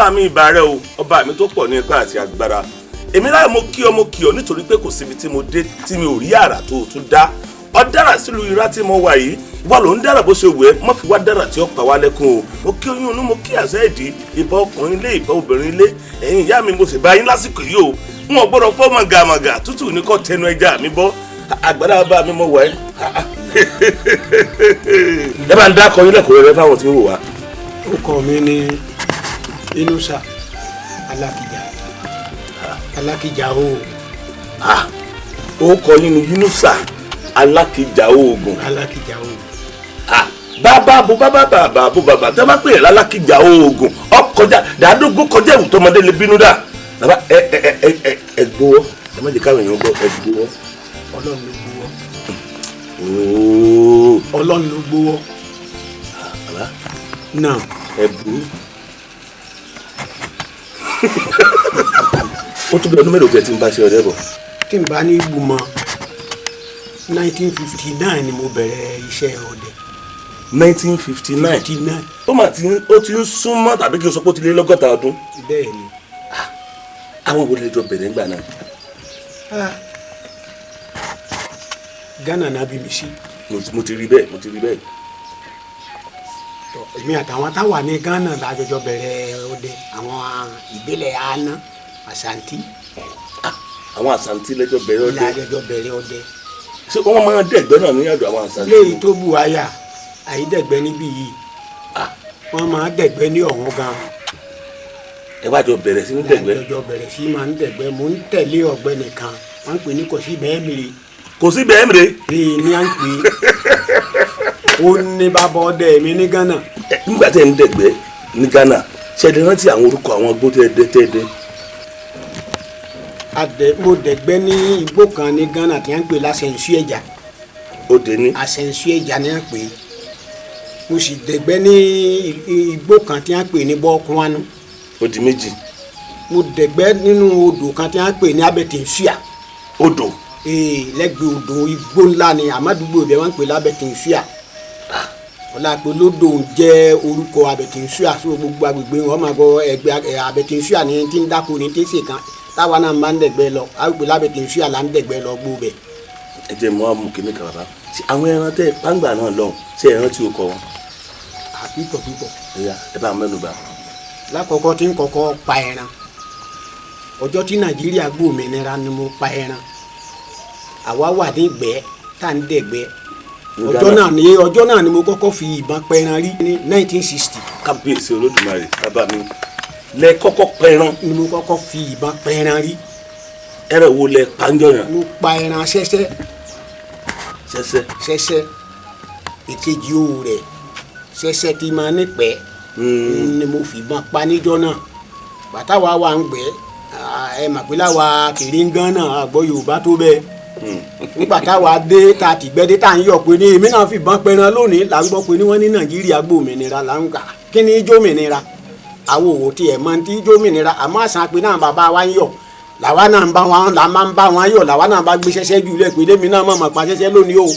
Ọba mi, ìbà rẹ o, ọba mi tó pọ̀ ní ipá àti agbára. Èmi láì mo kí ọ, mo kí ọ nítorí pé kò síbi tí mo dé tí mi ò rí àrà tó o tún dá. Ọ dára sílùú Irá tí mo wà yìí, wà ló ń dára bó ṣe wù ẹ́, má fi wá dára tí ó pa wá lẹ́kún o. Mo kí oyún inú, mo kí àṣẹ ìdí, ìbà ọkùnrin ilé, ìbà obìnrin ilé. Ẹ̀yin ìyá mi, mo sì bá yín lásìkò yìí o. N ò gbọ́dọ̀ fọ́ màgàmàgà tútù ní kò tẹnu ẹja mi bọ́. Àgbàdá bá mi mọ̀ wá ẹ́. Ẹ bá ń dákọ yín lẹ́kọ̀ọ́ rẹ fáwọn tí ń wò wá. Orúkọ mi ni Inusa Alákìjà, Alákìjà o. Orúkọ yín ni Yunusa Alákìjà Oògùn. Alákìjà o. Bàbá bo bàbá bàbá bo bàbá tẹ́ bá pè é lálákìjà oògùn, ọkọjá dàdógún kọjá ìwù tọmọdé lè bínú dà. Bàbá, ẹ ẹ ẹ ẹ ẹ gbowó, ẹ má jẹ́ káwọn èèyàn gbọ́, ẹ gbowó. Ọlọ́run ló gbowó. Ooo. Ọlọ́run ló gbowó. Bàbá. Náà. Ẹ burú. Ó tún bí ọdún mélòó tẹ́ ti ń bá ṣe ọdẹ bọ̀? Tí n bá ní ibùmọ̀, 1959 ni mo bẹ̀rẹ̀ iṣẹ́ ọdẹ. 1959? 59. Ó mà ti ó ti ń súnmọ́, tàbí kí n sọ pé ó ti lé lọ́gọ́ta ọdún. Bẹ́ẹ̀ ni. Àwọn wo lè jọ bẹ̀rẹ̀ ńgbà náà? Ah. Ghana náà bí mi sí. Mo ti rí bẹ́ẹ̀, mo ti rí bẹ́ẹ̀. Tọ́, èmi àtàwọn táwà ní Ghana lájọjọ bẹ̀rẹ̀ ọdẹ, àwọn ìbílẹ̀ àná Àsàntí. Àwọn Àsàntí lẹ́jọ́ bẹ̀rẹ̀ ọdẹ? Lájọjọ bẹ̀rẹ̀ ọdẹ. Ṣé wọ́n máa dẹ̀gbẹ́ náà ní ọ̀dọ̀ àwọn Àsàntí? Léyìí tó bù àyà àyídẹ̀gbẹ́ níbí yìí, wọ́n máa dẹ̀gbẹ́ ní ọ̀hún gan. Ẹ wá jọ bẹ̀rẹ̀ sí ní dẹ̀gbẹ́? Lájọjọ bẹ̀rẹ̀ sí máa ń dẹ̀gbẹ́. Mò ń tẹ̀lé ọ̀gbẹ́ni kan, wọ́n ń pè ní Kòsí bẹ́ẹ̀ mìíràn. Kò sí bẹ́ẹ̀ mìíràn? Bíi ní à ń pè é, ó ní bàbá ọdẹ mi ní Ghana. Nígbà tẹ́ ń dẹ̀gbẹ́ ní Ghana, ṣe é rántí àwọn orúkọ àwọn igbó tẹ́ dẹ́ tẹ́ dẹ́? Mo dẹ̀gbẹ́ ní igbó kan ní Ghana tí wọ́n ń pè lásẹ̀nsú ẹ̀já. Ó dé ní. Àsẹ̀nsú ẹ̀já ni wọ́n pè é. Mo sì dẹ̀gbẹ́ ní igbó kan tí wọ́n pè ní Bọ́ọ̀kúnwánú. Ó di méjì. Mo dẹ̀gbẹ́ nínú odò kan tí wọ́n pè ní Abẹ́tẹ̀nsúà. Odò? Ee, lẹ́gbẹ̀ẹ́ odò, igbó ńlá ni, àmàdúgbò ibẹ̀ wọ́n ń pè lábẹ́tẹ̀nsúà. Ọ̀làpẹ̀ lódò ń jẹ́ orúkọ Abẹ́tẹ̀nsúà, sí gbogbo agbègbè wọn máa gbọ́ ẹgbẹ́ Abẹ́tẹ̀nsúà ní tí ń dáko ní tí ń ṣèkan táwa náà máa ń dẹ̀gbẹ́ lọ àgbè lábẹ́tẹ̀nsúà là ń dẹ̀gbẹ́ lọ gbó bẹ̀. Ẹ jẹ́ mọ́ àmú kìíní kan, bàbá. Ṣé àwọn ẹran tẹ́ pàǹgbà náà lọ́hùn, ṣé ẹran tí o kọ wọn? Pípọ̀ pípọ̀. Ẹ̀yà, ẹ bá mẹ́nu bà. Lákọ̀ọ́kọ́ tí ń kọ́kọ́ pa ẹran, ọjọ́ tí Nàìjíríà gbòmìnira ni mo pa ẹran. Àwa wà ní ìgbẹ́ tá à ń dẹ̀gbẹ́. Ọjọ́ náà ni, ọjọ́ náà ni mo kọ́kọ́ fi ìbọn pẹran rí ní 1960. Kábíyèsí Olódùmarè! Bàbá mi, lẹ kọ́kọ́ pẹran? Ni mo kọ́kọ́ fi ìbọn pẹran rí. Ẹran wo lẹ pàǹjọ yàn? Mo pa ẹran ṣẹ́ṣẹ́. Ṣẹ́ṣẹ́? Ṣẹ́ṣẹ́, èkejì òwò rẹ̀, ṣẹ́ṣẹ́ tí máa nípẹ́ ni mo fi ìbọn pa níjọ́ náà. Bàtà wa wà ń gbẹ́, ẹ mà pé láwa kiri ń gán náà àgbọ̀ Yorùbá tó bẹ́ẹ̀. Nígbà táwa dé ta tìgbẹ́ dé, tá à ń yọ̀ pé ní èmi náà fi ìbọn pẹran lónìí, là ń gbọ́ pé ní wọ́n ní Nàìjíríà gbòmìnira, là ń gbà kí ni jómìnira. Àwọn òwò tiẹ̀ mọ ti jómìnira, àmọ́ àṣà pé náà bàbá wa ń yọ̀, làwa náà ń bá wọn, là máa ń bá wọn yọ̀, làwa náà bá gbé ṣẹ́ṣẹ́ jù lẹ̀ pé lèmi náà mọ̀ mọ̀ pa ṣẹ́ṣẹ́ lónìí o.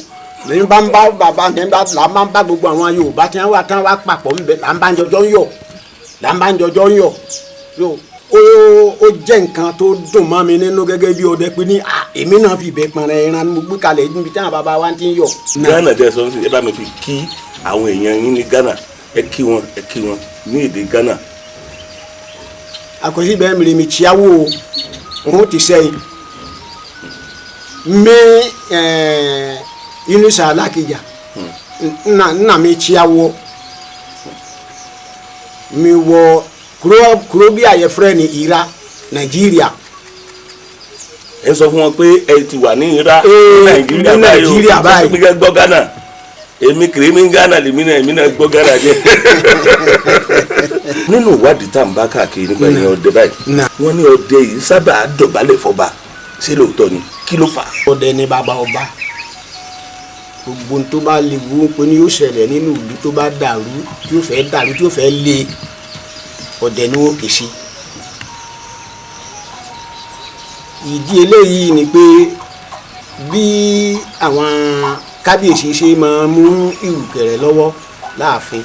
Ní bá ń bá bàbá ní bá là máa ń bá gbogbo àwọn Yorùbá tí wọ́n wá tán wá papọ̀ ń bẹ, là ń bá ń jọjọ́ ń yọ̀, là ń bá ń jọjọ́ ń yọ̀. Ó jẹ́ nǹkan tó dùn mọ́ mi nínú gẹ́gẹ́ bí ọdẹ pé ní èmi náà fi ìbẹ̀ pọnrẹ ẹran mo gbé kalẹ̀ níbi tí àwọn bàbá wa ti ń yọ̀. Ghana jẹ́ sọ, ẹ bá mi fi kí àwọn èèyàn yín ní Ghana, ẹ kí wọn, ẹ kí wọn ní èdè Ghana. Àkọsí bẹ́ẹ̀ mi mi tíyàwó òun ti sẹ́yìn mi Inusa Alákìjà nna mi tíyàwó mi wọ kuro bí a yɛfrɛ ní Ira, Nàìjíríà. Ẹ sọ fún wọn pé ẹ ti wà ní Ira. Nàìjíríà báyìí. Nàìjíríà báyìí. Èmi gbọ́ Ghana, èmi kìrì mi Ghana lèmi náà, èmi náà gbọ́ Ghana jẹ́. Nínú ìwádìí tá à ń bá káàkiri nípa ìyẹn ọdẹ báyìí, wọ́n ní ọdẹ yìí sábà dọ̀bálẹ̀ fọba. Ṣé lóòótọ́ ni? Kí ló fà á? Ọdẹ ni bàbá ọba. Gbogbo tó bá lè wú pé ní yóò ṣẹlẹ̀ nínú ìlú, tó bá dàrú, tí yóò fẹ́ dàrú, tí yóò fẹ́ le, ọdẹ ni wọ́n kè sí. Ìdí eléyìí ni pé bí àwọn kábíyèsí ṣe máa mú ìrùkẹ̀rẹ̀ lọ́wọ́ láàfin,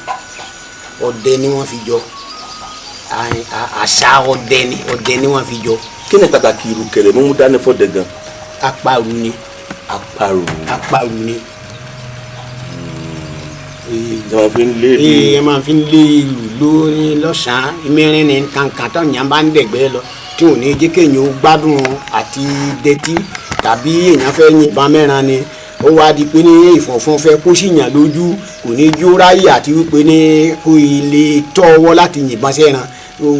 ọdẹ ni wọ́n fi jọ. Àṣà ọdẹ ni, ọdẹ ni wọ́n fi jọ. Kí ni pàtàkì ìrùkẹ̀rẹ̀ mímú dání fọ́dẹ gan? Apàrù ni. Apàrù. Apàrù ni. Tí wọ́n fi ń lé ìlú. Ẹ máa fi ń lé ìlú lórí lọ́sàn-án mìíràn ní kankan tó yàn bá ń dẹ̀gbẹ́ lọ tí ò ní jẹ́ kéèyàn ó gbádùn àti dẹtí tàbí èèyàn fẹ́ yìnbọn mẹ́ran ni ó wá di pé ní ìfọ̀fún fẹ́ kó sì yàn lójú kò ní jó ráyè àti wípé ní kó ilé tọ́ ọwọ́ láti yìnbọn sẹ́ran.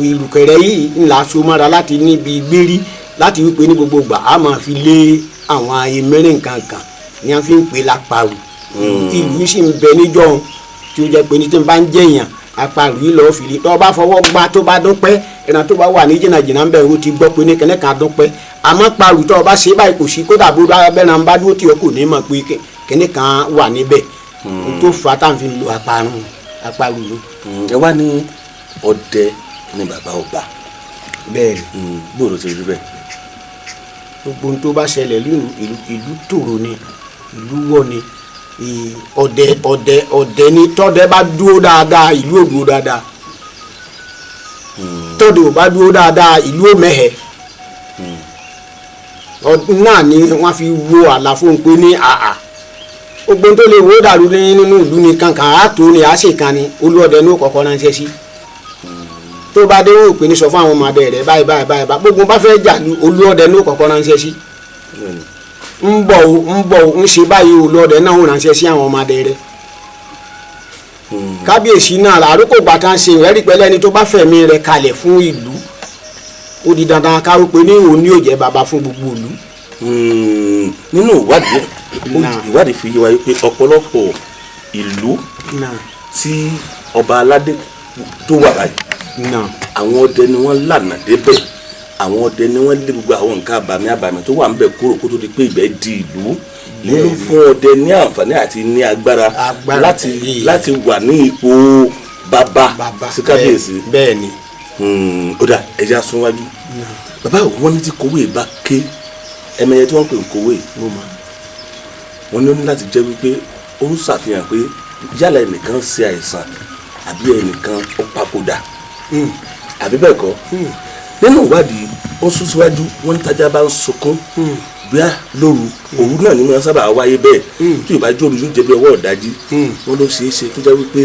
Ìrùkẹ̀rẹ̀ yìí ńlá so mọ́ra láti níbi gbérí láti wípé ní gbogbo ìgbà a máa fi lé àwọn emérìn kankan ni a fi ń pè láparù. Ìlú sì ń bẹ níjọ́ tí ó jẹ́ pé ní tí n bá ń jẹ̀yàn àparù yìí lọ́ọ́ fìlí tó bá fọwọ́ gbá tó bá dúnpẹ́ ẹran tó bá wà ní jìnnàjìnnà ń bẹ̀ ó ti gbọ́ pé ní kẹ́lẹ́ kan dúnpẹ́ àmọ́ parù tó bá ṣe báyìí kò sí kódà bó bẹ́ran bá dúró tí o kò ní mọ̀ pé kẹ́lẹ́ kan wà níbẹ̀ tó fa tá à ń fi lo àparù ló. Ẹ wá ní ọdẹ ní bàbá ọba. Bẹ́ẹ̀ ni. Gbòòrò ti rí bẹ́ẹ̀. Gbogbo ohun tó bá ṣẹlẹ̀ ìlú tòrò ni ìlú wọ̀ ni ọdẹ ọdẹ ọdẹ ni tọdẹ bá dúró dáadáa ìlú ò dúró dáadáa, tọdẹ ò bá dúró dáadáa ìlú ò mẹhẹ. Náà ni wọ́n fi wo àlàfo pé ní àà gbogbo tó lè wo dàrú nínú ìlú ni kankan àtò ni àṣekan ni olúọdẹ ní kọ́kọ́ ránṣẹ́ sí. Tó bá dé wò pé ní sọ fún àwọn ọmọdé rẹ báyìí báyìí báyìí gbogbo bá fẹ́ jà ní olúọdẹ ní kọ́kọ́ ránṣẹ́ sí. Ń bọ̀ o ń bọ̀ o ń ṣe báyìí olóòdẹ náà ń ránṣẹ́ sí àwọn ọmọdé rẹ̀. Kábíyèsí náà àrókò gbàtà ń ṣe ìrẹ́rìí pẹ̀lú ẹni tó bá fẹ̀mí rẹ̀ kalẹ̀ fún ìlú ó di dandan ká wípé ní òun ní ó jẹ́ bàbá fún gbogbo ìlú. Nínú ìwádìí fi yé wa pé ọ̀pọ̀lọpọ̀ ìlú tí ọba aládé tó wà báyìí àwọn ọdẹ ni wọ́n lànà débẹ̀, àwọn ọdẹ ni wọ́n lé gbogbo àwọn nǹkan àbàmì tó wà ń bẹ̀ kúrò kó tó di pé ibẹ̀ di ìlú. Ló fún ọdẹ ní àǹfààní àti ní agbára láti wà ní ipò bàbá sí kábíyèsí. Bẹ́ẹ̀ ni. Ó dà ẹja súnwájú. Bàbá wọn ní tí kowé bá ké ẹmẹyẹ tí wọ́n ń pè ń kowé wọn ní ó ní láti jẹ́ wípé ó ń ṣàfihàn pé yálà ẹnìkan ṣe àìsàn àbí ẹnìkan ó papòdà àbí bẹ́ẹ̀ kọ́. Nínú ìwádìí ó sún síwájú wọn ní tájá bá ń sunkún bíá lóru òru náà ni wọn sábà wáyé bẹ́ẹ̀ tí yóò bá jó òru yóò jẹ́ bí ọwọ́ ọ̀dájí. Wọn ló ṣeé ṣe tó jẹ́ wípé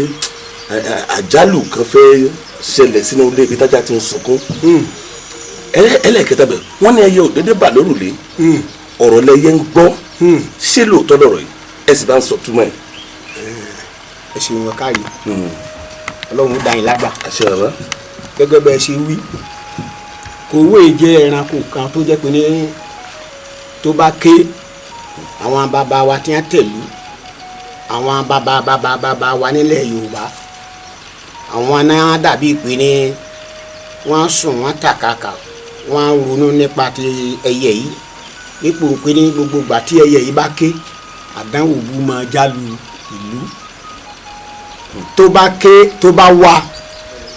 àjálù kan fẹ́ ṣẹlẹ̀ sínú ilé ibi tájá ti ń sunkún. Ẹlẹ́ẹ̀kẹta bẹ̀ wọ́n ní ẹyẹ òdédé bà lórùlé ọ̀rọ̀ lẹyẹ ń gbọ́ ṣé lóòótọ́ lọ̀rọ̀ yìí ẹ sì bá ń sọ túmọ̀ ẹ̀. Ẹ ṣeun kárí Ọlọ́run dá yín lágbà. Àṣẹ bàbá. Gẹ́gẹ́ bẹ́ẹ̀ ṣe wí kòwé jẹ́ ẹranko kan tó jẹ́ pé ní tó bá ké àwọn bàbá wa tí wọ́n tẹ̀lú àwọn bàbá bàbá bàbá wa nílẹ̀ Yorùbá àwọn náà dàbí pé ní wọ́n sùn wọ́n tàkàkà wọ́n ronú nípa ti ẹyẹ yìí nípò pé ní gbogbo ìgbà tí ẹyẹ yìí bá ké àdánwò bú máa jálu ìlú. Tó bá ké tó bá wá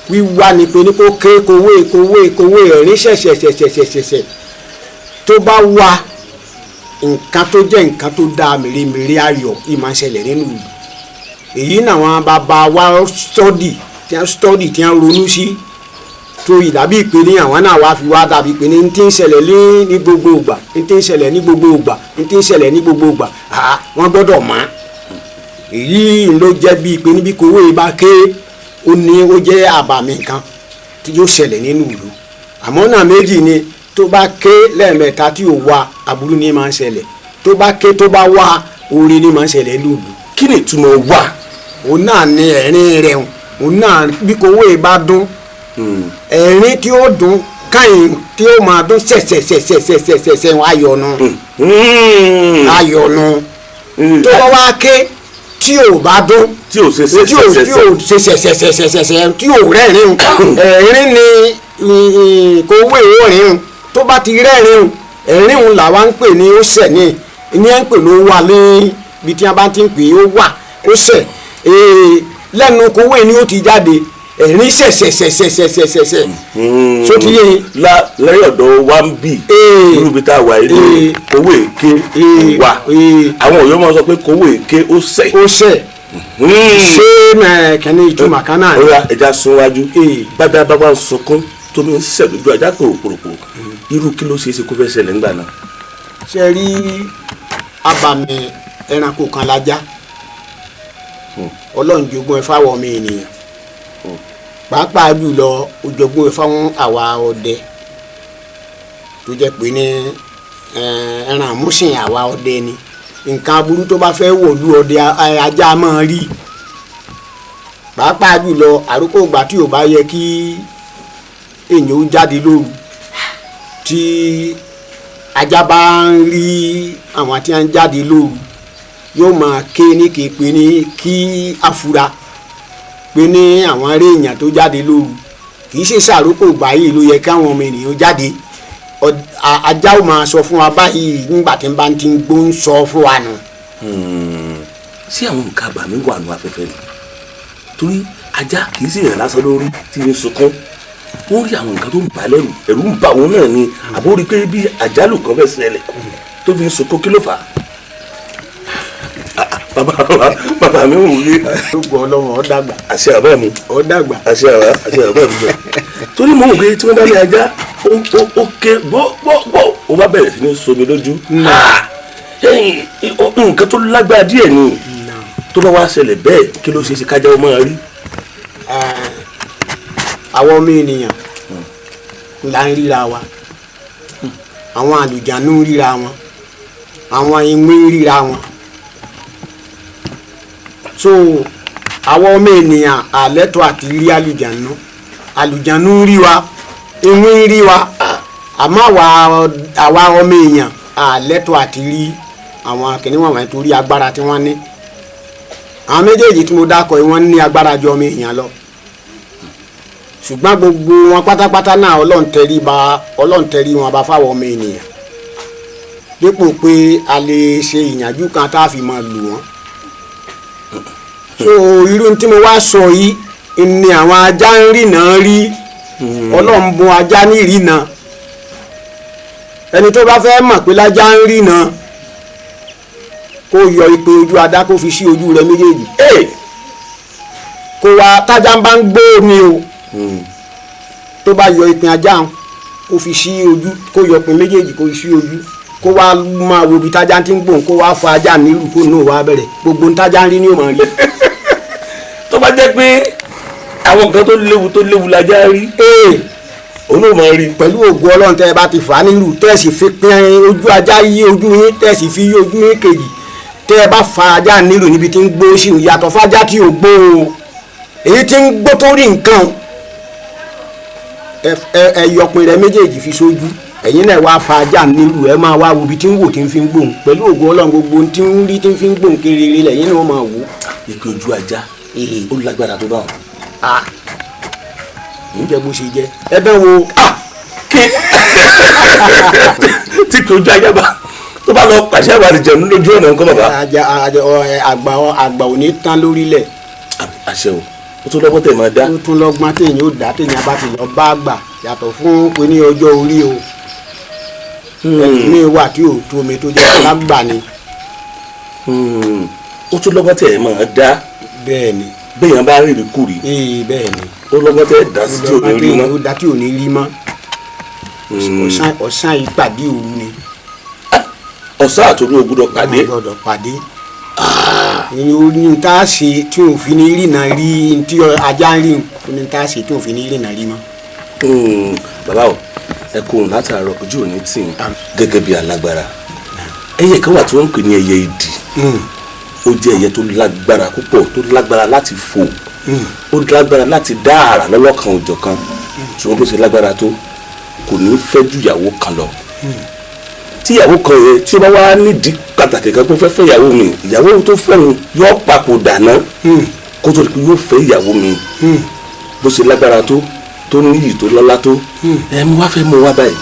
wíwá ni pé ní kó ké kówé kówé kówé ẹ̀rín ṣẹ̀ṣẹ̀ṣẹ̀ṣẹ̀ṣẹ̀ṣẹ̀ tó bá wá nǹkan tó jẹ́ nǹkan tó dáa mèremère ayọ̀ yìí máa ń ṣẹlẹ̀ nínú ìlú. Èyí làwọn bàbá wa stọ́dì tí wọ́n stọ́dì tí wọ́n ronú sí tó ìdàbí ìpè ní àwọn náà wá fi wá dàbí ìpè ní tí ń ṣẹlẹ̀ ní gbogbo ìgbà ní tí ń ṣẹlẹ̀ ní gbogbo ìgbà ní tí ń ṣẹlẹ̀ ní gbogbo ìgbà wọ́n gbọ́dọ̀ mọ̀. Èyí ló jẹ́ bí ìpè níbi kówé bá ké ó ní ó jẹ́ àbàmì nǹkan tí yóò ṣẹlẹ̀ nínú ìlú. Àmọ́ náà méjì ni tó bá ké lẹ́ẹ̀mẹ́ta tí ò wá aburú ní máa ń ṣẹlẹ̀ tó bá ké tó bá wá oore ní máa ń ṣẹlẹ̀ lóòlù. Kí ni ìtumọ̀ wá? Òun náà ni ẹ̀rín rẹ̀ òun náà bí kòwé bá dún ẹ̀rín tí ó dún káyìn tí ó máa dún ṣẹ̀ṣẹ̀ṣẹ̀ṣẹ̀ṣẹ̀ṣẹ̀ ayọ̀nù ayọ̀nù tó bá wá ké tí ò bá dún tí ò ṣe ṣẹ̀ṣẹ̀ṣẹ̀ṣẹ̀ṣẹ̀ tí ò rẹ́rìn ẹ̀rín ni kòwé ó rìn tó bá ti rẹ́rìn ẹ̀rín òun làwa ń pè ní ó ṣẹ̀ ní ní ẹ̀ ń pè ló wà ní ibi tí wọ́n bá ti ń pè é ó wà ó ṣẹ̀ lẹ́nu kòwé ni ó ti jáde ẹ̀rín ṣẹ̀ṣẹ̀ṣẹ̀ṣẹ̀ṣẹ̀ṣẹ̀ so ti yé yín. Lẹ́yìn ọ̀dọ̀ wa ń bì irú ibi tá a wà yìí ni kòwé ké wà àwọn òyìnbó máa sọ pé kòwé ké ó ṣẹ̀. Ó ṣẹ̀. Ṣé kẹ́ni ìtumọ̀ kan náà. Ó yá, ẹja sún wájú. Bàbá bàbá ń sunkún tómi ń sẹ̀ lójú ajá pòròpòròpò, irú kí ló ṣe é ṣe kó fẹ́ ṣẹlẹ̀ ńgbà náà? Ṣe rí abàmì ẹranko kan lajá. Ọlọ́run jogún ẹ fáwọn ọmọ ènìyàn, pàápàá jùlọ ó jogún ẹ fáwọn àwa ọdẹ tó jẹ́ pé ní ẹran àmúsìn àwa ọdẹ ni. Nǹkan aburú tó bá fẹ́ wọ̀lú ọdẹ, ajá máa rí, pàápàá jùlọ àrókò ìgbà tí ò bá yẹ kí èèyàn ó jáde lóru, tí ajá bá ń rí àwọn tí wọ́n ń jáde lóru, yóò máa ké ní képe ní kí afura pé ní àwọn ará èèyàn tó jáde lóru. Kì í ṣe sàrókò ìgbà yìí ló yẹ káwọn ọmọ ènìyàn jáde. Ajá ó máa sọ fún wa báyìí nígbà tí n bá ti ń gbó ń sọ fún wa nù. Ṣé àwọn nǹkan àbàmì wà nù afẹ́fẹ́ ni? Torí ajá kì í sì rìn lásán lórí tí ń sunkún, ó rí àwọn nǹkan tó ń bà lẹ́rù, ẹ̀rù ń bà òun náà ni, àbó rí pé bí àjálù kan fẹ́ ṣẹlẹ̀ tó fi ń sunkún, kí ló fà á? Bàbá mi ò wí. Ó gbọ́ Ọlọ́run, ó dàgbà. Àṣẹ àbá mi. Ó dàgbà. Àṣẹ àbá, àṣẹ àbá mi bẹ̀. Torí mo ń gbé tí wọ́n bá ní ajá ó ké gbó gbó gbó, ó bá bẹ̀rẹ̀ sí ní somi lójú, nǹkan tó lágbára díẹ̀ ni. Tó bá wá ṣẹlẹ̀ bẹ́ẹ̀, kí ló ṣe é ṣe kájá ó máa rí? Àwọn ọmọ ènìyàn là ń ríra wa, àwọn àlùjánu ń ríra wọn, àwọn iwin ń ríra wọn. So àwọn ọmọ ènìyàn àlẹ́tọ̀ àti rí àlùjánu. Àlùjánu ń rí wa, iwin ń rí wa, àmọ́ àwa ọmọ èèyàn àlẹ́tọ̀ àti rí àwọn kìnìún wọ̀nyí torí agbára tí wọ́n ní. Àwọn méjèèjì tí mo dákọ̀ yìí, wọ́n ní agbára ju ọmọ èèyàn lọ, ṣùgbọ́n gbogbo wọn pátápátá náà, Ọlọ́run tẹrí ba, Ọlọ́run tẹrí wọn bá fáwọn ọmọ ènìyàn dípò pé a lè ṣe ìyànjú kan tá a fi máa lù wọ́n. So irú tí mo wá sọ yìí ni àwọn ajá ń rìnà rí. Ọlọ́run bùn ajá ní ìrìnà. Ẹni tó bá fẹ́ mọ̀ pé lájá ń rìnà, kó yọ ipe ojú adá, kó fi sí ojú rẹ̀ méjèèjì, kó wá tájá ń bá ń gbó ni o. Tó bá yọ ìpín ajá ń, kó fi sí ojú, kó yọ ìpín méjèèjì, kó fi sí ojú, kó wá máa wo ibi tájá ti ń gbóhùn, kó wá fa ajá nílùú, kó náà wá bẹ̀rẹ̀ gbogbo tájá ń rí ní òmò rí. Tó bá jẹ́ pé àwọn nǹkan tó léwu tó léwu lajá rí, òun náà máa rí. Pẹ̀lú ògo Ọlọ́run, tẹ́ ẹ bá ti fà á nílùú, tẹ́ ẹ sì fi pín ojú ajá yí ojú yín, tẹ́ ẹ sì fi yí ojú yín kejì, tẹ́ ẹ bá fa ajá nílùú níbi tí ń gbó sí, yàtọ̀ fájá tí ò gbó o, èyí tí ń gbó tó rí nǹkan, ẹ yọpin rẹ méjèèjì fi sójú, ẹ̀yin náà wá fa ajá nílùú, ẹ máa wá wo ibi tí ń wò tí ń fi ń gbóhùn. Pẹ̀lú ògo Ọlọ́run, gbogbo tí ń rí tí ń fi ń gbóhùn kiri lẹ́yìn náà máa wò. Ìpè ojú ajá ó lágbára tó bá wọn. Ń jẹ bó ṣe jẹ ẹ bẹ́ wo. Kí tí kò ojú ajá bá tó bá lọ pàṣẹ àwọn àlejò lójú ọ̀nà nǹkan, bàbá. Ajá ajá ọ ẹ, àgbà ò ní tán lórílẹ̀. Àṣẹ o, ó tún lọ́gbọ́n tẹ̀ máa dá. Ó tún lọ́gbọ́n téèyàn ó dá téèyàn bá ti lọ bá àgbà, yàtọ̀ fún pé ní ọjọ́ orí o. Ẹlòmíín wà tí ò tó omi tó jẹ́ alágbà ni. Ó tún lọ́gbọ́n tẹ̀ máa dá. Bẹ́ẹ̀ ni. Béèyàn bá rìnrìn kùrì. Ee, bẹ́ẹ̀ ni. Ó lọ́gbọ́n tẹ̀ dá sí tí ò ní rí mọ́. Ó dá tí ò ní rí mọ́. Ọ̀sán ìpàdé òru ni. Ọ̀sán àtòru ò gbọ́dọ̀ pàdé. Wọ́n gbọ́dọ̀ pàdé. Ní o ní tá a ṣe tí òun fi ní rìnà rí tí ajá ń rí, ní tá a ṣe tí òun fi ní rìnà rí mọ́. Bàbá o, ẹ kó òun látàárọ̀, ojú òní tì í gẹ́gẹ́ bí alágbára. Ẹyẹ kan wà tí wọ́n ń pè ní ẹyẹ idì. Ó jẹ́ ẹyẹ tó lágbára púpọ̀, tó lágbára láti fò, ó lágbára láti dá àrà lọ́lọ́kan òjọ̀kan, ṣùgbọ́n bó ṣe lágbára tó, kò ní fẹ́ ju ìyàwó kan lọ. Tí ìyàwó kan yẹn tí ó bá wá nídìí pàtàkì kan pé ó fẹ́ fẹ́ ìyàwó mi, ìyàwó tó fẹ́ràn yóò papòdà náà kó tó di pé yóò fẹ́ ìyàwó mi. Bó ṣe lágbára tó, tó níyì tó lọ́lá tó, ẹ mú wá fẹ́ mú wá báyìí.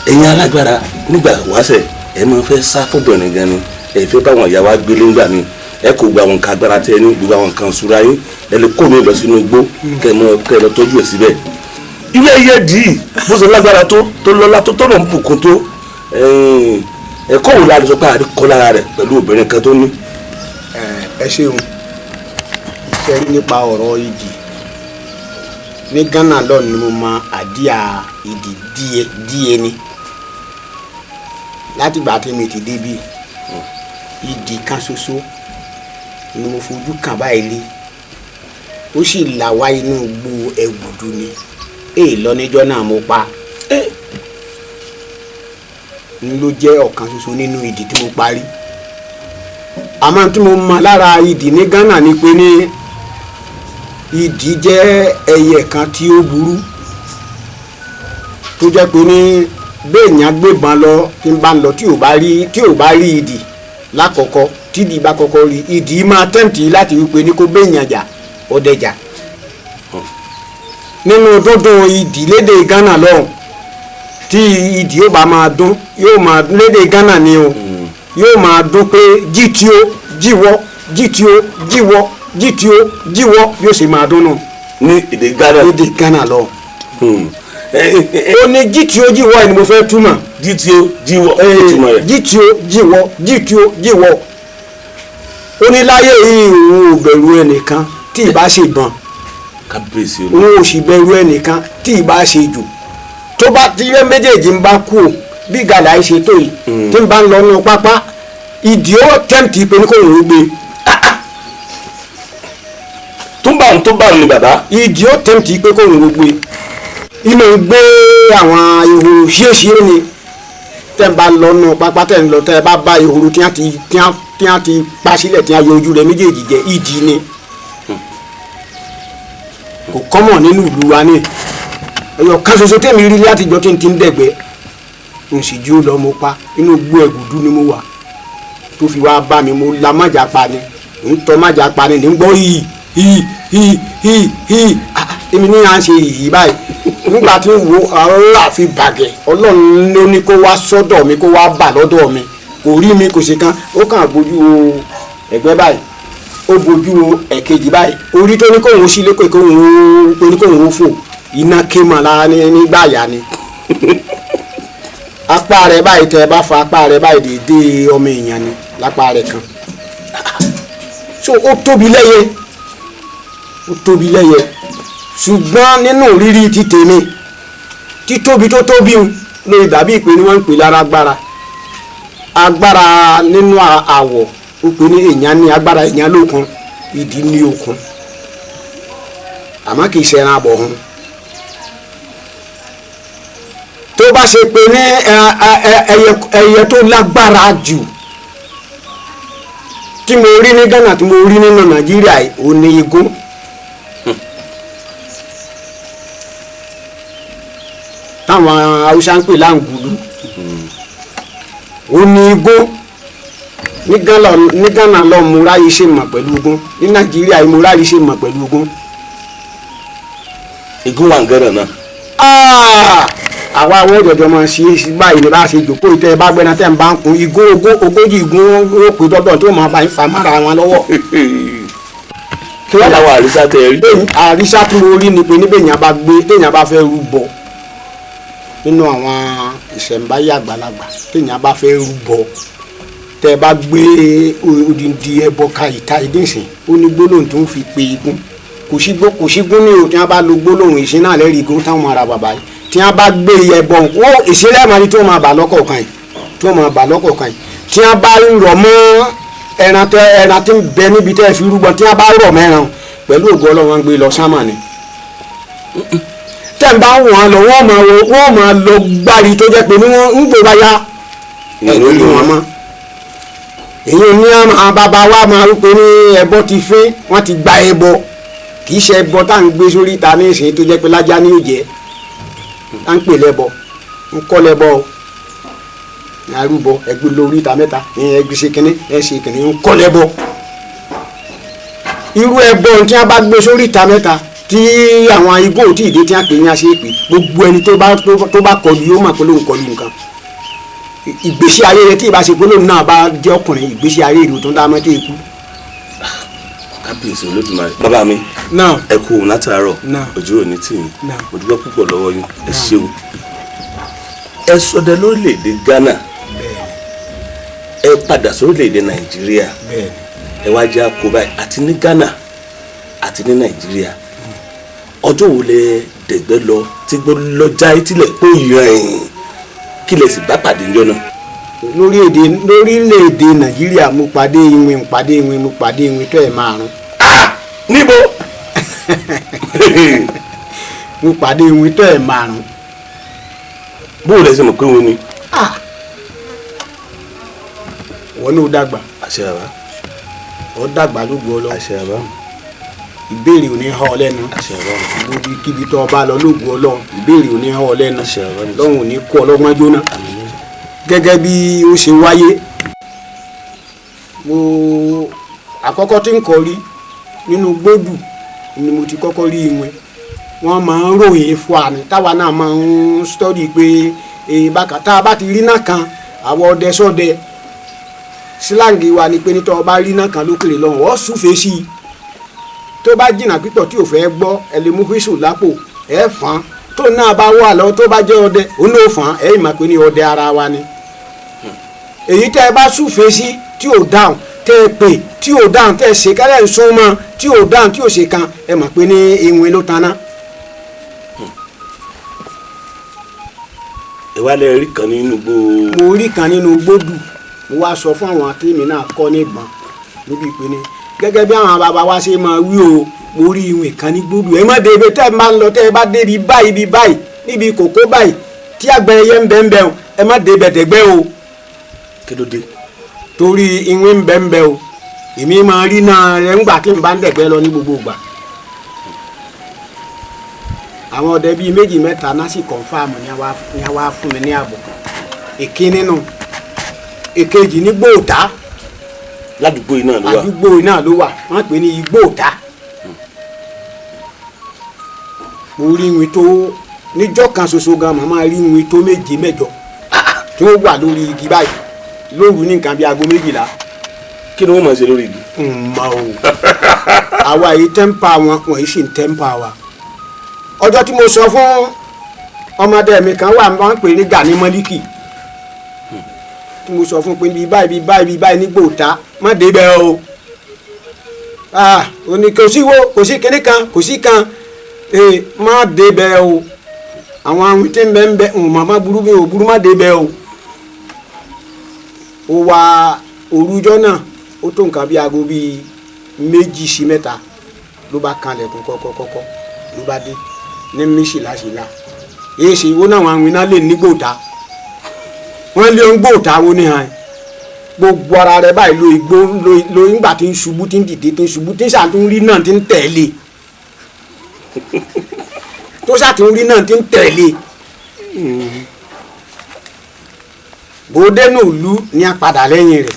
Ẹ̀yin alágbára nígbà wáṣẹ̀, ẹ máa fẹ́ sá fọ́bìnrin gan ni, ẹ fẹ́ báwọn ìyá wa gbélé ńgbà mi, ẹ kò gba àwọn nǹkan agbára tẹ ẹ ní, gbogbo àwọn nǹkan ìṣúra yín, ẹ lè kó mi lọ sínú igbó kẹ mọ kẹ lọ tọ́jú ẹ síbẹ̀. Ilé ẹyẹ dì í, bó ṣe lágbára tó, tó lọ́lá tó, tọ́nà ń bùkún tó, ẹ̀kọ́ wo la lè sọ pé àríkọ́ lára rẹ̀ pẹ̀lú obìnrin kan tó ní? Ẹ ṣeun. Ṣe rí nípa ọ̀rọ̀ ìdì ní Ghana lọ́ọ̀ ni mo mọ àdíà ìdì díẹ̀ díẹ̀ ni. Látìgbà tí mi ti débi, ìdì kan ṣoṣo ni mo fojú kàn báyìí rí, ó sì là wá inú igbó ẹ̀gùdù ni. Èè lọ níjọ́ náà mo pa n ló jẹ́ ọ̀kan ṣoṣo nínú ìdì tí mo parí. Àmọ́ tí mo mọ lára ìdì ní Ghana ni pé ní ìdì jẹ́ ẹyẹ kan tí ó burú, tó jẹ́ pé ní béèyàn gbébọn lọ tí ń bá ń lọ, tí ò bá rí ìdì lákọ̀ọ́kọ́, tí ìdì bá kọ́kọ́ rí, ìdì máa tẹ̀ǹtì láti wípé ní kó béèyàn jà ọdẹ jà. Nínú dúndùn ìdì lédè Ghana lọ́hùn, tí ìdì yóò bá máa dún, yóò máa lédè Ghana ni o, yóò máa dún pé jítíó jíwọ́, jítíó jíwọ́, jítíó jíwọ́, yóò sì máa dún nù. Ní èdè Ghana. Lédè Ghana lọ. Ó ní jítíó jíwọ́ ẹ̀ ni mo fẹ́ túmọ̀. Jítíó jíwọ́, ìtumọ̀ rẹ̀. Jítíó jíwọ́, jítíó jíwọ́. Ó ní láyé yìí, òun ò bẹ̀rù ẹnìkan tí ì bá ṣe ìbọn. Kábíyèsí. Òun ò sì bẹ̀rù ẹnìkan tí ì bá ṣe jù. Tó bá tí ilé méjèèjì ń bá kú o, bí gàlà yìí ṣe tó yìí, tí ń bá ń lọ nínú pápá, ìdí ó tẹ́ǹtì pé ní kò ń gbé. Tó bá ń tó bá ń ni bàbá. Ìdí ó tẹ́ǹtì pé kò ń gbé, ìmọ̀ ń gbé àwọn ehoro ṣíṣe ni. Tẹ́ ń bá lọ nínú pápá, tẹ́ ń lọ, tẹ́ ẹ bá bá ehoro tí wọ́n ti pa sílẹ̀, tí wọ́n yọ ojú rẹ̀ méjèèjì jẹ, ìdí ni. Kò kọ́mọ̀ nínú ìlú wa ní ẹyọ kan ṣoṣo tẹ́mi rí látijọ́ tí n ti ń dẹ̀gbẹ́, n sì jí ó lọ, mo pa. Inú gbó ẹ̀gùdú ni mo wà tó fi wá bá mi. Mo la májà pa ni, ń tọ́ májà pa ni, ní ń gbọ́ hì hì hì hì hì. Ah, èmi ní à ń ṣe yìí báyìí. Nígbà tí ń wo ọ̀rọ̀ àfi bàgẹ́, Ọlọ́run ló ní kó wá sọ́dọ̀ mi, kó wá bà lọ́dọ̀ mi. Kò rí mi, kò ṣe kan, ó kàn bójú wo ẹ̀gbẹ́ báyìí, ó bójú wo ẹ̀kejì báyìí. Orí tó ní kóun ó sílé pé kóun ó pé ní kóun ó fò, iná ké mọ́ lára ní nígbà yá ni. Apá rẹ̀ báyìí, tẹ́ ẹ bá fa apá rẹ̀ báyìí, dédé ọmọ èèyàn ni lápá rẹ̀ kan. So ó tóbi lẹ́yẹ, ó tóbi lẹ́yẹ. Ṣùgbọ́n nínú rírí ti tèmi, títóbi tó tóbi ń lórí dàbí ìpè ní wọ́n ń pè lára agbára, agbára nínú àwọ̀. Ó pè ní èèyàn ní agbára, èèyàn lókun, ìdí ní okun, àmọ́ kì í ṣe ẹran abọ̀hún. Tó bá ṣe pé ní ẹyẹ tó lágbára jù tí mo rí ní Ghana, tí mo rí nínú Nàìjíríà yìí, ó ní igún. Táwọn Haúsá ń pè láǹgùlù, ó ní igún. Ní Ghana lọ mo ráyè ṣe mọ̀ pẹ̀lú igún. Ní Nàìjíríà yìí, mo ráyè ṣe mọ̀ pẹ̀lú igún. Igun wà ń Ghana náà. Ah! Àwa àwọn òjòjò máa ṣe é báyìí ní bá a ṣe jòkó ìtẹ́ ẹ bá gbẹ́ná tẹ́ ń bá ń kun igún 40 igún ó pè dọ́dọ̀ tó máa bá ń fa mára wọn lọ́wọ́. Kí wọ́n làwọn àrísá tẹ rí. Bẹ́ẹ̀ àrísá tí mo rí ni pé níbẹ̀ yẹn bá gbé téèyàn bá fẹ́ rúbọ nínú àwọn ìṣẹ̀ǹbáyé àgbàlagbà, téèyàn bá fẹ́ rúbọ, tẹ́ ẹ bá gbé odindi ẹbọ ka ìta ìdínsìn, ó ní gbólóhùn tó ń fi pe igun. Kò sí gún ní o. Tí wọ́n bá lo gbólóhùn ìsìn náà lẹ́rìí igun táwọn ará bàbá yìí, tí wọ́n bá gbé ẹbọ wọ́n ìsìnlẹ̀ àmàlí tó máa bà lọ́kọ̀ọ̀kan yìí, tó máa bà lọ́kọ̀ọ̀kan yìí, tí wọ́n bá rọ̀ mọ́ ẹran tẹ ẹran tí ń bẹ níbi tẹ́ ẹ fi rúbọ, tí wọ́n bá rọ̀ mẹ́ran, pẹ̀lú ògo Ọlọ́run, wọn gbé lọ sámà ni. Tẹ́ ń bá wọn lọ, wọ́n máa lọ gbárí tó jẹ́ pé ní wọ́n ń gbé báyà ẹ̀ lórí wọn mọ́. Èyí ní àwọn bàbá wa máa wípé ní ẹbọ ti fín, wọ́n ti gba ẹbọ. Kì í ṣe ẹbọ tá à ń gbé sórí ìta ní ìsìn tó jẹ́ pé lájá ní òjẹ́ tá ń pè lẹ́bọ. Ń kọ́ lẹ́bọ o, ní arúbọ ẹgbẹ́ lórí ìta mẹ́ta ní ẹgbẹ́ ṣe kínní, ẹ ṣe kínní, ń kọ́ lẹ́bọ. Irú ẹbọ tí wọ́n bá gbé sórí ìta mẹ́ta tí àwọn igbó tí ìdí tí wọ́n pè ní aṣẹ pé gbogbo ẹni tó bá kọlu yóò mọ̀ pé lóun kọlu nǹkan. Ìgbésí ayé rẹ, tí ìbá ṣe pé lóun náà bá jẹ́ ọkùnrin, ìgbésí ayé rẹ tó ń dá mọ́tò ikú. Kábíyèsí Olódùmarè. Bàbá mi, náà ẹ kú òun látàárọ̀. Náà. Ojú òní tì yín. Náà. Mo dúpẹ́ púpọ̀ lọ́wọ́ yín, ẹ ṣeun. Ẹ ṣọdẹ lórílẹ̀‐èdè Ghana, ẹ padà sórílẹ̀‐èdè Nàìjíríà. Bẹ́ẹ̀ni. Ẹ wá jẹ́ àkó báyìí, àti ní Ghana àti ní Nàìjíríà, ọjọ́ wo lẹ dẹ̀gbẹ́ lọ tí gbó lọ́jà etílẹ̀ pé ìrìn kí lẹ sì bá pàdé ńjọ́ náà? Lórílẹ̀-èdè Nàìjíríà, mo pàdé iwin, mo pàdé iwin, mo pàdé iwin tó ẹ̀ márùn. Ah, níbo? Mo pàdé iwin tó ẹ̀ márùn. Bó o lẹ ṣe mọ̀ pé òun ni? Ah, wọ́n ní ó dàgbà. Àṣẹ bàbá. Ó dàgbà lógo Ọlọ́run. Àṣẹ bàbá. Ìbéèrè ò ní họ́ ọ lẹ́nu. Àṣẹ bàbá. Gbogbo kíbi tó o bá lọ, lógo Ọlọ́run, ìbéèrè ò ní họ́ ọ lẹ́nu. Àṣẹ bàbá. Lọ́run ò ní kó ọlọ́gbọ́n jóná. Gẹ́gẹ́ bí ó ṣe wáyé, mo àkọ́kọ́ tí ń kọ́ rí nínú gbódù ni mo ti kọ́kọ́ rí ìwọ̀n. Wọ́n máa ń ròyìn fún àmì táwa náà máa ń stọ́dì pé èyí bákan tá a bá ti rí náà kan, àwọn ọdẹ sọdẹ síláǹgì wa ni pé nítorí ọba rí náà kan lókèrè lọ́hùn, ọ́ súfèé sí i. Tó bá jìnnà pípọ̀ tí ò fẹ́ gbọ́, ẹ lè mú wíṣù lápò, ẹ fọ́n. Tó náà bá wà lọ, tó bá jẹ́ ọdẹ, òun náà fọ́n. Ẹ yìí máa pè ní ọdẹ ara wa ni. Èyí tẹ́ ẹ bá súfèé sí tí ò dáhùn, tẹ́ ẹ pè tí ò dáhùn, tẹ́ ẹ ṣe kálẹ̀ ń sún mọ́ tí ò dáhùn, tí ò ṣe kan, ẹ mọ̀ pé ní ìwìn ló taná. Ẹ wá lẹ rí kan nínú gbó? Mo rí kan nínú gbódù. Mo wá sọ fún àwọn tèmi náà kọ́ nígbọn níbi ìpinnu gẹ́gẹ́ bí àwọn bàbá wa ṣe máa wí o. Mo rí ìwìn kan ní gbódù, ẹ má débi tẹ́ ẹ máa ń lọ. Tẹ́ ẹ bá débi báyìí, bí báyìí, níbi kòkó báyìí tí àgbẹ̀ ẹyẹ ń bẹ ń bẹ o, ẹ má débẹ̀ dẹ̀gbẹ́ o. Kí ló dé? Torí ìwìn ń bẹ ń bẹ o. Èmi máa rí náà rẹ ńgbà tí n bá ń dẹ̀gbẹ́ lọ ní gbogbo ìgbà. Àwọn ọdẹ bíi méjì mẹ́ta náà sì kọ̀nfàmù ní a wá fún mi ní àbọ̀. Ìkíní nù. Èkejì ní gbòòtá. Ládùúgbò yìí náà ló wà? Àdúgbò náà ló wà, wọ́n pè ní igbóòtá. Mo rí ìwìn tó níjọ́ kan ṣoṣo gan, màmá rí ìwìn tó méje mẹ́jọ tí ó wà lórí igi báyìí lóru ní nǹkan bíi aago 12. Kí ni wọ́n máa ṣe lórí igi? Mọ o, àwa yìí tẹ́ǹpà wọn, wọ́n yìí sì ń tẹ́ǹpà wa. Ọjọ́ tí mo sọ fún ọmọdé mi kan wà, wọ́n pè ní Gani Mọ́líkì, tí mo sọ fún pé bíi báyìí, bíi báyìí, bíi báyìí nígbò ta, má débẹ̀ o. Ah, ó ní kò sí wo, kò sí kinní kan, kò sí kan, ee, má débẹ̀ o. Àwọn awin tí ń bẹ ń bẹ ń màmá burú mi ò burú, má débẹ̀ o. Ó wá òrujọ́ náà, ó tó nǹkan bíi aago bíi 2 sí 3 ló bá kanlẹ̀kùn kọ́kọ́kọ́kọ́, ló bá dé ní mísìláṣìlá. Èyí sì wo náà, àwọn awin náà lè nígbò ta, wọ́n lé ń gbòòtà wo ní hàn. Gbogbo ara rẹ báyìí ló igbó ló ńgbà tí ń ṣubú, tí ń dìde, tí ń ṣubú, tí ń ṣàtúnrí náà, tí ń tẹ̀lé, tó ṣàtúnrí náà, tí ń tẹ̀lé. Bòódẹ́nù ìlú ní apàdà lẹ́yìn rẹ̀.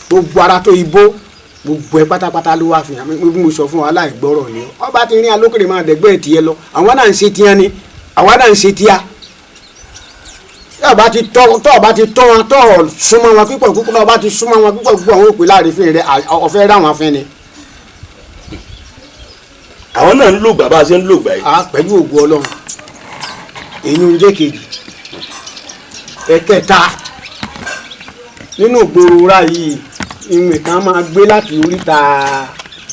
Gbogbo ara tó igbó, gbogbo ẹ pátápátá ló wá fi hàn mí. Bí mo sọ fún wa, aláìgbọ́rọ̀ ni ọba ti rí alókèrè máa dẹ̀gbẹ́ tiẹ̀ lọ. Àwọn náà ń ṣe tiẹ̀ ni, àwa náà ń ṣe tíya. Tọ́ ọba ti tọ́, tọ́ ọba ti tọ́ wọn, tọ́ ọ súnmọ́ wọn pípọ̀ púpọ̀, tọ́ ọba ti súnmọ́ wọn pípọ̀ púpọ̀, wọn ò pè láàrin fún rẹ, ọ̀fẹ́ ráwọn fún ni. Àwọn náà ń lògbà bá a ṣe ń lògbà yìí? A pẹ̀lú ògo Ọlọ́run. Èyí ń jẹ́ kejì. Ẹ̀kẹta, nínú ìgboro ra yìí, ìwọ̀n kan máa gbé láti oríta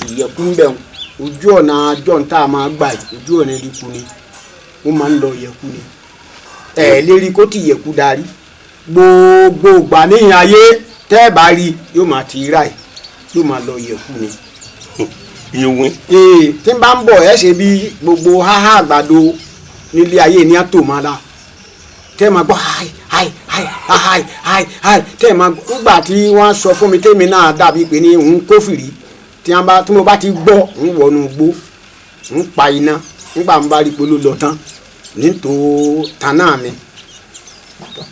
Ìyẹ̀kú ń bẹ̀rù ojú ọ̀nà àjọ tá a máa gbà yìí, ojú ọ̀nà ìdínkù ni wọ́n máa ń lọ Ìyẹ̀kú ni. Ẹ̀ lérí kó ti Ìyẹ̀kú darí gbogbo ìgbà níyìn ayé, tẹ́ ẹ bá rí, yóò máa ti rà yìí, yóò máa lọ Ìyẹ̀kú ni. Ìwìn? Ee, tí n bá ń bọ̀, ẹ ṣe bí gbogbo háhá àgbàdo nílé ayé ní àtò máa la, tẹ́ ẹ máa gbọ́ háì háì háì háì háì háì, tẹ́ ẹ máa gbọ́. Nígbà tí wọ́n sọ fún mi, tèmi náà dàbí pé ní òun kófìrí tí wọ́n bá, tí mo bá ti gbọ́, ń wọnú gbó, ń pa iná. Nígbà ń bá rí pé ló lọ tán nítò tànà mi,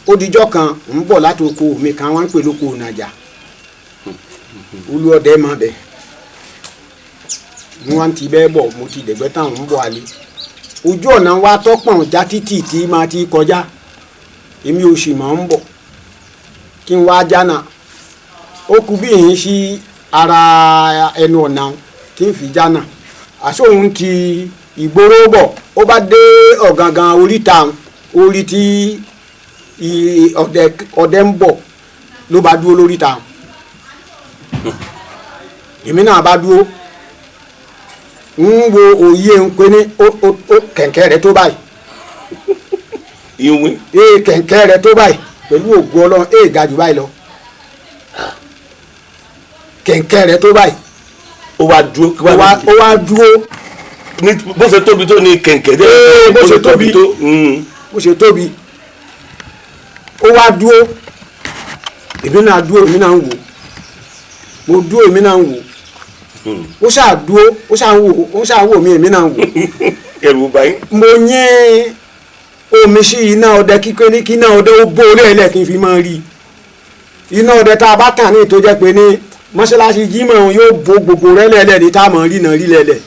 ó dijọ́ kan, ń bọ̀ láti oko mi kan, wọ́n ń pè lóko Nàjà, Olúọdẹ máa bẹ̀. Wọ́n ti bẹ́ẹ̀ bọ̀, mo ti dẹ̀gbẹ́ táwọn ń bọ̀ alẹ́. Ojú ọ̀nà wa tọ́pọ̀n já títì tí máa ti kọjá, èmi ò sì máa ń bọ̀ kí n wá jánà. Ó kú bí yìí sí ara ẹnu ọ̀nà tí ń fi jánà, àsóhun ti ìgboro bọ̀. Ó bá dé ọ̀gangan oríta orí tí ọdẹ ń bọ̀, ló bá dúró lóríta. Èmi náà bá dúró ń wo òye ń pe ní ó kẹ̀kẹ́ rẹ̀ tó báyìí. Ìwé. Ee, kẹ̀kẹ́ rẹ̀ tó báyìí, pẹ̀lú ògo Ọlọ́run, ee, ga jù báyìí lọ. Kẹ̀kẹ́ rẹ̀ tó báyìí. Ó wá dúró kí ó wá wá ó wá dúró. Ní bó ṣe tóbi tó ní kẹ̀kẹ́ dé. Ee, bó ṣe tóbi. Tó. Bó ṣe tóbi, ó wá dúró. Èmi náà dúró, èmi náà ń wò. Mo dúró, èmi náà ń wò. Ó ṣáà dúró, ó ṣáà ń wò, ó ṣáà wò mí, èmi náà ń wò. Ẹ̀rù bà yín. Mo yín omi sí iná ọdẹ kíkẹ́ ní kí iná ọdẹ ó bó orí ẹ̀lẹ́ kí n fi máa rí i. Iná ọdẹ tá a bá tàn ní tó jẹ́ pé ní mọ́ṣáláṣí Jímọ̀ òun yóò bo gbogbo rẹ̀ lẹ́lẹ̀ ní tá a mọ̀ rí náà rí lẹ́lẹ̀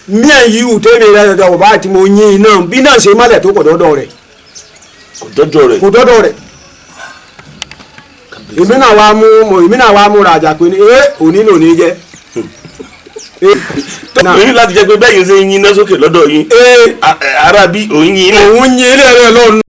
míẹ̀ yìí ò tẹ́mi rẹ̀ dọ̀dọ̀ bàbá tí mo yín iná bí náà ṣe mọ́lẹ̀ tó kò dọ́dọ̀ rẹ̀. Kò dọ́jọ́ rẹ̀. Kò dọ́dọ̀ rẹ̀. Èmi náà wá mú èmi náà wá múra àjà pé ní ẹ òní lòní jẹ́ náà. Èyí láti jẹ́ pé bẹ́ẹ̀ yín ṣe ń yín iná sókè lọ́dọ̀ yín. Ee. Ara bí òun yín iná. Òun yín ilé rẹ̀ lọ́nà.